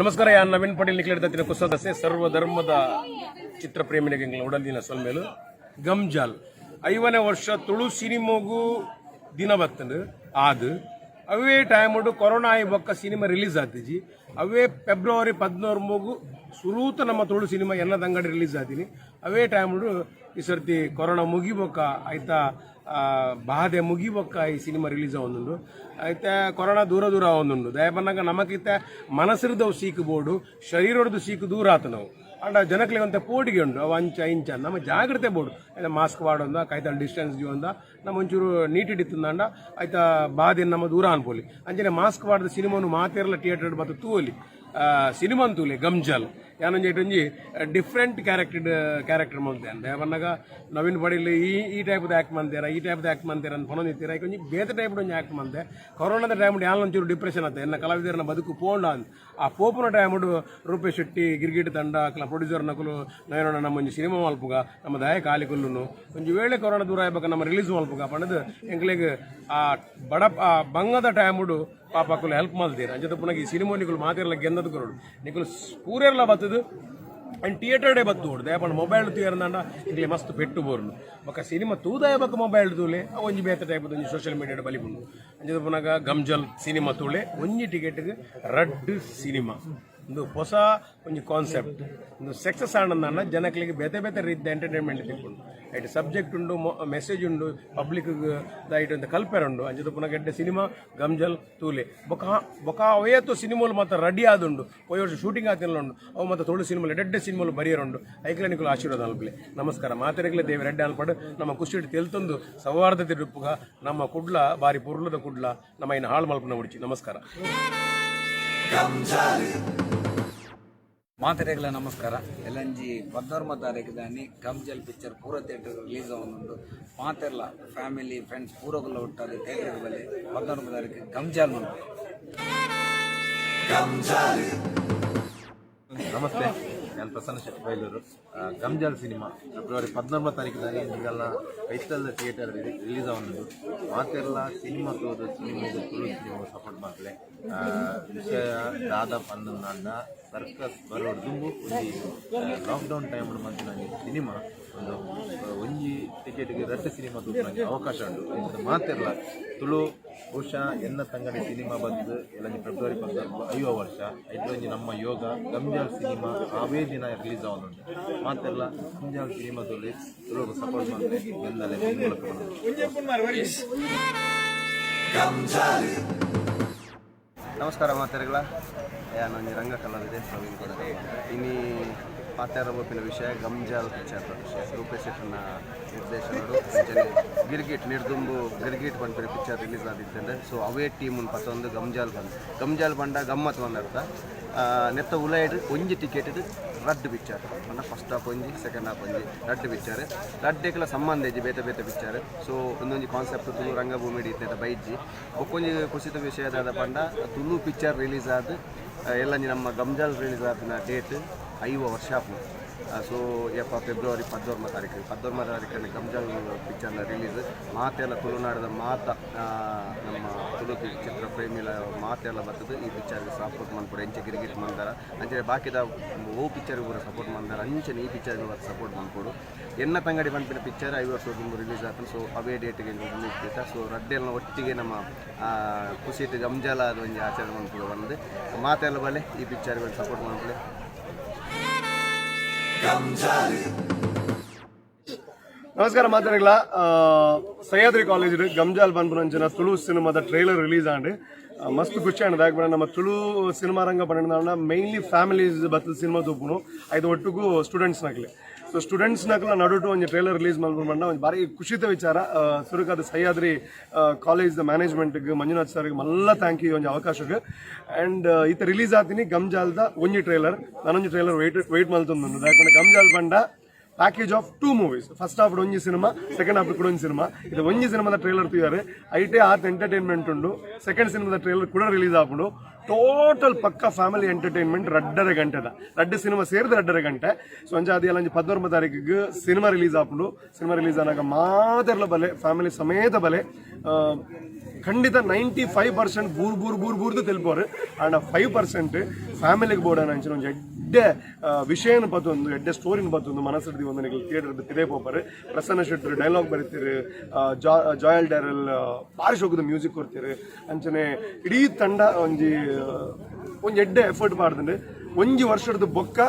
ನಮಸ್ಕಾರ, ಯಾನ್ ನವೀನ್ ಪಟೇಲ್, ನಿಕ್ಲೆಡ ಕುಸದಸೆ. ಸರ್ವ ಧರ್ಮದ ಚಿತ್ರಪ್ರೇಮಿಗಳಿಗೆ ಉಡಲ್ದಿನ ಸೊಲ್ಮೆಲು. ಗಮ್ಜಾಲ್ 50ನೇ ವರ್ಷ ತುಳು ಸಿನಿಮೋಗು ದಿನ ಬತ್ತಂಡು. ಆದ್ ಅವೇ ಟೈಮ್ ಕೊರೋನಾ ಆಯಿ ಬೊಕ್ಕ ಸಿನಿಮಾ ರಿಲೀಸ್ ಆತಿಜಿ. ಅವೇ ಫೆಬ್ರವರಿ 16 ಮೂಗು ಸುರೂತ ನಮ್ಮ ತುಳು ಸಿನಿಮಾ ಎನ್ನ ತಂಗಡಿ ರಿಲೀಸ್ ಆತೀನಿ. ಅವೇ ಟೈಮ್ ಈ ಸರ್ತಿ ಕೊರೋನಾ ಮುಗಿಬೊಕ್ಕ ಆಯ್ತಾ, ಬಾಧೆ ಮುಗಿಬೊಕ್ಕ ಈ ಸಿನಿಮಾ ರಿಲೀಸ್ ಆವೊಂದುಂಡು. ಐತೆ ಕೊರೋನಾ ದೂರ ದೂರ ಆವೊಂದುಂಡು. ದಯಪನ್ನಗ ನಮಕಿತ್ತ ಮನಸ್ಸಿರ್ದವು ಸೀಕು ಬೋಡು, ಶರೀರದ್ದು ಸೀಕು ದೂರ ಆತು ನಾವು. ಅಂಡ ಜನಕ್ಲೆಗ್ ಒಂತೆ ಪೋಡಿಗೆ ಉಂಡು, ಅವು ಅಂಚ ಇಂಚ. ನಮ್ಮ ಜಾಗ್ರತೆ ಬೋಡು. ಮಾಸ್ಕ್ ವಾಡೊಂದ, ಕೈತಲ್ ಡಿಸ್ಟೆನ್ಸ್ ದೀವೊಂದ, ನಮ್ಮ ಒಂಚೂರು ನೀಟ್ ಇತ್ತಿಂದಾಂಡ ಆಯ್ತಾ ಬಾಧೆ ನಮ್ಮ ದೂರ ಅನ್ಪೋಲಿ. ಅಂಚನೆ ಮಾಸ್ಕ್ ವಾಡದ ಸಿನಿಮಾನು ಮಾತೆರ್ಲ ಥಿಯೇಟರ್ ಬತ್ತ ತೂವಲಿ, ಸಿನಿಮಾ ತೂಲೆ. ಗಮ್ಜಲ್ ಯಾನೊಂಜಿ ಒಂಜಿ different character character ಮಲ್ತೆ. ದಯಪನ್ನಗ ನವೀನ್ ಪಡೀಲ್ ಈ ಈ ಟೈಪ್ ಆಕ್ಟ್ ಮಂತೇರ, ಈ ಟೈಪ್ ಆಕ್ಟ್ ಮಂತೇರ ಅಂತ ಪನೊಂದಿತ್ತೀರ. ಒಂಜಿ ಬೇತೆ ಟೈಪ್ ಒಂಜಿ ಆಕ್ಟ್ ಮಂತೆ. ಕೊರೋನಾದ ಟೈಮ್ ಯಾನ್ ಒಂಚೂರು ಡಿಪ್ರೆಷನ್ ಆತ, ಎನ್ನ ಕಲಾವಿದರನ್ನ ಬದುಕು ಪೋಂಡ ಅಂದ್. ಆ ಪೋಪುನ ಟೈಮ್ ರೂಪೇಶ್ ಶೆಟ್ಟಿ, ಗಿರ್ಗಿಟ್ ತಂಡ, ಅಕ್ಲ ಪ್ರೊಡ್ಯೂಸರ್ ನಕುಲು, ನಯನೋಣ ನಮ್ಮ ಒಂಜಿ ಸಿನಿಮಾ ಮಲ್ಪುಗ, ನಮ್ಮ ದಯ ಖಾಲಿ ಕುಲ್ಲುನು, ಒಂಜಿ ವೇಳೆ ಕೊರೋನಾ ದೂರ ಆಯ್ಬೇಕ, ನಮ್ಮ ರಿಲೀಸ್ ಮಲ್ಪುಗ ಪಂಡದು ಎಂಕ್ಲೆಗ್ ಆ ಬಡ ಆ ಬಂಗದ ಟೈಮುಡು ಪಾಪ ಅಕುಲು ಹೆಲ್ಪ್ ಮಲ್ತೀರ. ಅಂಚದ ಪುನಗ ಈ ಸಿನಿಮಾ ನಿಕುಲು ಮಾತೆರ್ಲ ಗೆಂದದ ಕೊರಡು. ನಿಕುಲು ಪೂರೆರ್ಲ ಬತ್ತದು ಅಂಡ್ ಥಿಯೇಟರ್ ಡೇ ಬತ್ತು ಓಡು. ದಯಪಂಡ ಮೊಬೈಲ್ ತೂಯರ್ದಾಂಡ ಇಂಗ್ಲೆ ಮಸ್ತ್ ಪೆಟ್ಟು ಬೋರ್ನು. ಬೊಕ ಸಿನಿಮಾ ತೂದಾಯ ಬೊಕ ಮೊಬೈಲ್ ತೂಲೆ, ಅವು ಒಂಜಿ ಬೇತೆ ಟೈಪ್ ಒಂಜಿ ಸೋಷಿಯಲ್ ಮೀಡಿಯಾ ಬಲಿಪುಂಡು. ಅಂಚದ ಪುನಗ ಗಮ್ಜಲ್ ಸಿನಿಮಾ ತೂಳೆ. ಒಂಜಿ ಟಿಕೆಟ್ಗೆ ರಡ್ಡ್ ಸಿನಿಮಾ. ಒಂದು ಹೊಸ ಒಂಜಿ ಕಾನ್ಸೆಪ್ಟ್. ಒಂದು ಸಕ್ಸಸ್ ಆನಂದ ಜನಕ್ಲೆಗ್ ಬೇತೆ ಬೇತೆ ರೀತಿಯ ಎಂಟರ್ಟೈನ್ಮೆಂಟ್ ತಿಕ್ಕುಂಡು. ಐಟ್ ಸಬ್ಜೆಕ್ಟ್ ಉಂಡು, ಮೆಸೇಜ್ ಉಂಡು, ಪಬ್ಲಿಕ್ ಐಟ್ ಅಂತ ಕಲ್ಪೆರ್ ಉಂಡು. ಅಂಚದ ಪುನಃ ಗೆಡ್ಡೆ ಸಿನಿಮಾ ಗಮ್ಜಲ್ ತೂಲೆ. ಬೊಕ ಬೊಕ ಅವೇತು ಸಿನಿಮಾಲು ಮಾತ್ರ ರೆಡಿ ಆದುಂಡು. ಪೋಯಿ ವರ್ಷ ಶೂಟಿಂಗ್ ಆತಿಲ್ಲ ಉಂಡು. ಅವು ಮತ್ತೆ ತುಳು ಸಿನಿಮಾ ಎಡ್ಡೆ ಸಿನಿಮಾಲು ಬರಿಯರುಂಡು. ಐಕ್ಲೆ ನಿಕುಲು ಆಶೀರ್ವಾದ ಅಲ್ಪಲೆ. ನಮಸ್ಕಾರ. ಮಾತೆರೆಗ್ಲೆ ದೇವಿ ರೆಡ್ಡೆ ಅಲ್ಪಡು. ನಮ್ಮ ಖುಷಿ ತೆಲ್ತೊಂದು ಸೌಹಾರ್ದತೆ ರುಪ್ಪುಗ. ನಮ್ಮ ಕುಡ್ಲ ಬಾರಿ ಪುರ್ಲದ ಕುಡ್ಲ. ನಮ್ಮ ಇನ್ನು ಹಾಳು ಮಲ್ಪನ ಉಡಿಚಿ. ನಮಸ್ಕಾರ. ಮಾತೆರೆಗ್ಲ ನಮಸ್ಕಾರ. ಎಲ್ಲಂಜಿ 16 ತಾರೀಕು ದಾನಿ ಗಮ್ಜಲ್ ಪಿಕ್ಚರ್ ಪೂರ ಥಿಯೇಟರ್ ರಿಲೀಸ್ ಆವೊಂದುಂಡು. ಮಾತೆರ್ಲ ಫ್ಯಾಮಿಲಿ, ಫ್ರೆಂಡ್ಸ್ ಪೂರಗುಲ ಒಟ್ಟಾದ ಥಿಯೇಟರ್ ಬಲೆ. 16 ತಾರೀಕು ಗಮ್ಜಾಲ್ ಮಲ್ಪೆ. ನಮಸ್ತೆ, ನಾನು ಪ್ರಸನ್ನ ಶೆಟ್ಟಿ ಬೈಲೂರು. ಗಮ್ಜಾಲ್ ಸಿನಿಮಾ ಫೆಬ್ರವರಿ 14 ತಾರೀಕು ನಿಗಲ್ನ ಕೈತಲ್ ಥಿಯೇಟರ್ ರಿಲೀಸ್ ಆವೊಂದುಂಡು. ಮಾತೆರ್ಲ ಸಿನಿಮಾ ತೋದು ಸಿನಿಮಾಗ, ತುಳು ಸಿನಿಮಾ ಸಪೋರ್ಟ್ ಮಲ್ಪಲೆ. ವಿಷಯ ದಾದ ಪಂದಂದ, ಸರ್ಕಸ್ ಬರೋಡು ದುಂಬು ಒಂಜಿ ಲಾಕ್ಡೌನ್ ಟೈಮ್ ಮಂತಿನ ಸಿನಿಮಾ ಒಂದು ಒಂಜಿ ಟಿಕೆಟ್ಗೆ ರಡ್ಡ್ ಸಿನಿಮಾ ತೂಪುನ ಅವಕಾಶ ಉಂಟು. ಅಂಚ ಮಾತೆರ್ಲ ತುಳು, ಬಹುಶಃ ಎನ್ನ ತಂಗಡಿ ಸಿನಿಮಾ ಬಂದು ಎಲ್ಲಂಜಿ ಫೆಬ್ರವರಿ 14 50 ವರ್ಷ. ಐತೊಂಜಿ ನಮ್ಮ ಯೋಗ ಗಂಜಾಲ್ ಸಿನಿಮಾ ಅವೇ ದಿನ ರಿಲೀಸ್ ಆವೊಂದುಂಟು. ಮಾತೆರ್ಲ ಗಂಜಾಲ್ ಸಿನಿಮಾ ತೂಲೆ, ತುಳುಕು ಸಪೋರ್ಟ್ ಮಲ್ಪಲೆ. ಗೆಂದಲೆ ಈ ಮೂಲಕ ಪನೊಂದು. ನಮಸ್ಕಾರ ಮಾತೆರೆಗ್ಲ. ಯಾನೊಂಜಿ ರಂಗ ಕಲಾವಿದೆ ಪ್ರವೀಣ್ ಕೊಡಲಿ. ಇನಿ ಪಾತೆರ ಬೋಪಿನ ವಿಷಯ ಗಮ್ಜಾಲ್ ಪಿಕ್ಚರ್ ವಿಷಯ. ರೂಪೇಶ್ ಶೆಟ್ಟರ್ನ ನಿರ್ದೇಶನರು ಅಂಚನೆ ಗಿರ್ಗಿಟ್ ನಿರ್ದುಂಬು ಗಿರ್ಗಿಟ್ ಪನ್ಪಿನ ಪಿಕ್ಚರ್ ರಿಲೀಸ್ ಆದಿತ್ತಂಡೆ. ಸೊ ಅವೇ ಟೀಮ್ ಪತ್ತೊಂದು ಗಮ್ಜಾಲ್ ಬಂದು. ಗಮ್ಜಾಲ್ ಪಂಡ ಗಮ್ಮತ್ ಬಂದರ್ಥ. ನೆತ್ತ ಉಲೈಡ್ ಒಂಜಿ ಟಿಕೆಟ್ ರಡ್ಡ್ ಪಿಕ್ಚರ್ ಪಂಡ ಫಸ್ಟ್ ಹಾಫ್ ಒಂಜಿ, ಸೆಕೆಂಡ್ ಹಾಫ್ ಒಂಜಿ, ರಡ್ಡ್ ಪಿಕ್ಚರ್. ರಡ್ಡೆಕ್ಲ ಸಂಬಂಧ ಇಜ್ಜಿ, ಬೇತೆ ಬೇತೆ ಪಿಕ್ಚರ್. ಸೊ ಒಂದೊಂಜಿ ಕಾನ್ಸೆಪ್ಟ್ ತುಳು ರಂಗಭೂಮಿ ಇತ್ತೆ ಬೈಜ್ಜಿ. ಬೊಕ್ಕೊಂಜಿ ಕುಸಿತ ವಿಷಯ ದಾದ ಪಂಡ, ತುಳು ಪಿಕ್ಚರ್ ರಿಲೀಸ್ ಆದ್ ಎಲ್ಲಂಜಿ ನಮ್ಮ ಗಮ್ಜಾಲ್ ರಿಲೀಸ್ ಆಪಿನ ಡೇಟ್ 50 ವರ್ಷ ಆಪುಂಡು. ಸೊ ಯಪ್ಪ ಫೆಬ್ರವರಿ 11 ತಾರೀಕು, 11 ತಾರೀಕು ಗಮ್ಜಾಲ್ ಪಿಕ್ಚರ್ನ ರಿಲೀಸ್. ಮಾತೆಲ್ಲ ತುಳುನಾಡದ ಮಾತ ನಮ್ಮ ತುಳು ಚಿತ್ರ ಪ್ರೇಮಿಲ ಮಾತೆಲ್ಲ ಬರ್ತದೆ. ಈ ಪಿಕ್ಚರ್ಗೆ ಸಪೋರ್ಟ್ ಮನ್ಪೊಡು. ಎಂಚ ಗಿರಿಗಿಟ್ ಮಂದಾರ ಅಂಚನೆ ಬಾಕಿದ ಓ ಪಿಕ್ಚರ್ ಪೂರ ಸಪೋರ್ಟ್ ಮಂದಾರ, ಅಂಚನೆ ಈ ಪಿಕ್ಚರ್ಗೆ ಸಪೋರ್ಟ್ ಮನ್ಪೊಡು. ಎನ್ನ ತಂಗಡಿ ಪನ್ಪಿನ ಪಿಕ್ಚರ್ 50 ವರ್ಷ ದುಂಬು ರಿಲೀಸ್ ಆಪುಂಡು. ಸೊ ಅವೇ ಡೇಟ್ಗೆ ರಿಲೀಸ್ ಆಯ್ತಾ. ಸೊ ರಡ್ಡೆಲ್ಲ ಒಟ್ಟಿಗೆ ನಮ್ಮ ಖುಷಿಟ್ ಗಮ್ಜಾಲ ಅದು ಒಂಜಿ ಆಚರಣೆ ಮನ್ಪುಡು ಬಂದು. ಮಾತೆಲ್ಲ ಬಲೆ, ಈ ಪಿಕ್ಚರ್ಗೆ ಸಪೋರ್ಟ್ ಮನ್ಪುಲೆ. ನಮಸ್ಕಾರ ಮಾತೆರೆಗ್ಲ. ಸಹ್ಯಾದ್ರಿ ಕಾಲೇಜ್ ಗಮ್ಜಾಲ್ ಪನ್ಪುನಂಚಿನ ತುಳು ಸಿನಿಮಾದ ಟ್ರೈಲರ್ ರಿಲೀಸ್ ಆಂಡ್. ಮಸ್ತ್ ಖುಷಿ ಆಂಡ್. ದಾಯೆ, ನಮ್ಮ ತುಳು ಸಿನಿಮಾ ರಂಗ ಪಂಡ ಮೇನ್ಲಿ ಫ್ಯಾಮಿಲೀಸ್ ಬತ್ತದ ಸಿನಿಮಾ ತೂಪುನು, ಐದು ಒಟ್ಟುಗು ಸ್ಟೂಡೆಂಟ್ಸ್ ನಕ್ಲೆ. ಸೊ ಸ್ಟೂಡೆಂಟ್ಸ್ ನಕ್ಲ ನಡುಟು ಒಂಜಿ ಟ್ರೈಲರ್ ರಿಲೀಸ್ ಮಲ್ಪುನ ಪಂಡ ಒಂಜಿ ಬಾರಿ ಖುಷಿತ ವಿಚಾರ. ಸುರುಕಾದ Sahyadri college management, Manjunath sir ಮಲ್ಲ thank you ಒಂಜಿ ಅವಕಾಶಕ್ಕೆ. ಅಂಡ್ ಇತ್ತ ರಿಲೀಸ್ ಆತೀನಿ ಗಮ್ಜಾಲ್ದ ಒಂಜಿ ಟ್ರೈಲರ್. ನಾನೊಂಜಿ trailer wait wait ಮಲ್ತೊಂದು. ಯಾಕಂದ್ರೆ ಗಮ್ಜಾಲ್ ಪಂಡ package of two movies. First half ಒಂಜಿ cinema, second half ಕೂಡ ಒಂಜಿ ಸಿನಿಮಾ. ಇದು ಒಂಜಿ ಸಿನಿಮಾದ ಟ್ರೈಲರ್ ತೂಯಾರೆ ಐಟೇ ಆತ್ ಎಂಟರ್ಟೈನ್ಮೆಂಟ್ ಉಂಡು. ಸೆಕೆಂಡ್ ಸಿನಿಮಾದ ಟ್ರೈಲರ್ ಕೂಡ ರಿಲೀಸ್ ಆಪುಂಡು. ಟೋಟಲ್ ಪಕ್ಕ ಫ್ಯಾಮಿಲಿ ಎಂಟರ್ಟೈನ್ಮೆಂಟ್ ರಡ್ಡರೆ ಗಂಟೆದ. ರಡ್ಡ್ ಸಿನಿಮಾ ಸೇರ್ದ್ ರಡ್ಡರೆ ಗಂಟೆ. ಸೊ ಅಂಚಾದ್ ಎಲ್ಲಂಜಿ 11 ತಾರೀಕಿಗೆ ಸಿನಿಮಾ ರಿಲೀಸ್ ಆಪುಂಡು. ಸಿನಿಮಾ ರಿಲೀಸ್ ಆನಾಗ ಮಾತೆರ್ಲ ಬಲೆ, ಫ್ಯಾಮಿಲಿ ಸಮೇತ ಬಲೆ. ಖಂಡಿತ 95% ಬೂರ್ ಬೂರ್ ಬೂರ್ ಬೂರ್ದು ತೆಲ್ಪೋರು. ಆಂಡ 5% ಫ್ಯಾಮಿಲಿಗೆ ಬೋಡಾನ ಅಂಚಿನ ಒಂಜಿ ಎಡ್ಡೆ ವಿಷಯನ ಪತ್ತೊಂದು, ಎಡ್ಡೆ ಸ್ಟೋರಿನ ಪತ್ತೊಂದು, ಮನಸ್ಸು ಒಂದು ನಿಕಲ್ ಥಿಯೇಟರ್ ತಿರೇ ಪೋಪರ್. ಪ್ರಸನ್ನ ಶೆಟ್ಟರು ಡೈಲಾಗ್ ಬರೀತಿರು, ಜಾಯಲ್ ಡ್ಯಾರಲ್ ಬಾರಿ ಶೋಕದ ಮ್ಯೂಸಿಕ್ ಕೊಡ್ತೀರು. ಅಂಚನೆ ಇಡೀ ತಂಡ ಒಂಜಿ ಒಂಜಿ ಎಡ್ಡೆ ಎಫರ್ಟ್ ಪಾಡ್ದುಂಡು. ಒಂಜಿ ವರ್ಷದ ಬೊಕ್ಕ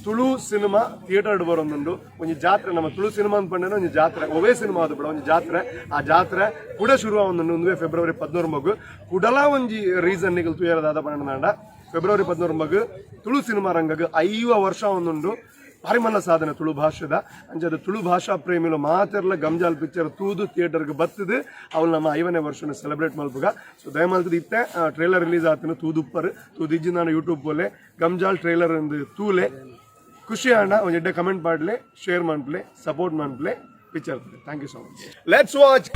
ತುಳು ಸಿನಿಮಾ ಥಿಯೇಟರ್ ಬರೊಂದುಂಡು. ಒಂಜಿ ಜಾತ್ರೆ. ನಮ್ಮ ತುಳು ಸಿನಿಮಾ ಅಂತ ಪಂಡ ಒಂಜಿ ಜಾತ್ರೆ. ಒವೇ ಸಿನಿಮಾ ಅದು ಬಿಡ ಒಂಜಿ ಜಾತ್ರೆ. ಆ ಜಾತ್ರೆ ಕೂಡ ಶುರು ಆವೊಂದುಂಡು. ಒಂದುವೇ ಫೆಬ್ರವರಿ 13 ಮಗು. ಕುಡಲ ಒಂಜಿ ರೀಸನ್ ನಿಗಲ್ ತುಯರದಾದ ಪಂಡ, ಫೆಬ್ರವರಿ 13 ಮಗು ತುಳು ಸಿನಿಮಾ ರಂಗಗ್ 50 ವರ್ಷ ಒಂದುಂಡು. ಪರಿಮಳ ಸಾಧನೆ ತುಳು ಭಾಷೆದ. ಅಂಚಾದ ತುಳು ಭಾಷಾ ಪ್ರೇಮಿಲು ಮಾತೆರ್ಲ ಗಮ್ಜಾಲ್ ಪಿಕ್ಚರ್ ತೂದು ಥಿಯೇಟರ್ಗೆ ಬತ್ತದು ಅವಳು ನಮ್ಮ 50ನೇ ವರ್ಷನ ಸೆಲೆಬ್ರೇಟ್ ಮಲ್ಪುಗ. ಸೊ ದಯಮಾಲ್ತದ ಇತ್ತೆ ಟ್ರೇಲರ್ ರಿಲೀಸ್ ಆತನ ತೂದುಪ್ಪರು. ತೂದಿಜ್ಜಿ ನಾನು ಯೂಟ್ಯೂಬ್ ಪೋಲೆ, ಗಮ್ಜಾಲ್ ಟ್ರೇಲರ್ ಒಂದು ತೂಲೆ. ಖುಷಿ ಆಂಡ ಒಂಜಿ ಎಡ್ಡೆ ಕಮೆಂಟ್ ಪಾಡ್ಲೆ, ಶೇರ್ ಮನ್ಪ್ಲೆ, ಸಪೋರ್ಟ್ ಮನ್ಪ್ಲೆ picture. Thank you so much. Let's watch.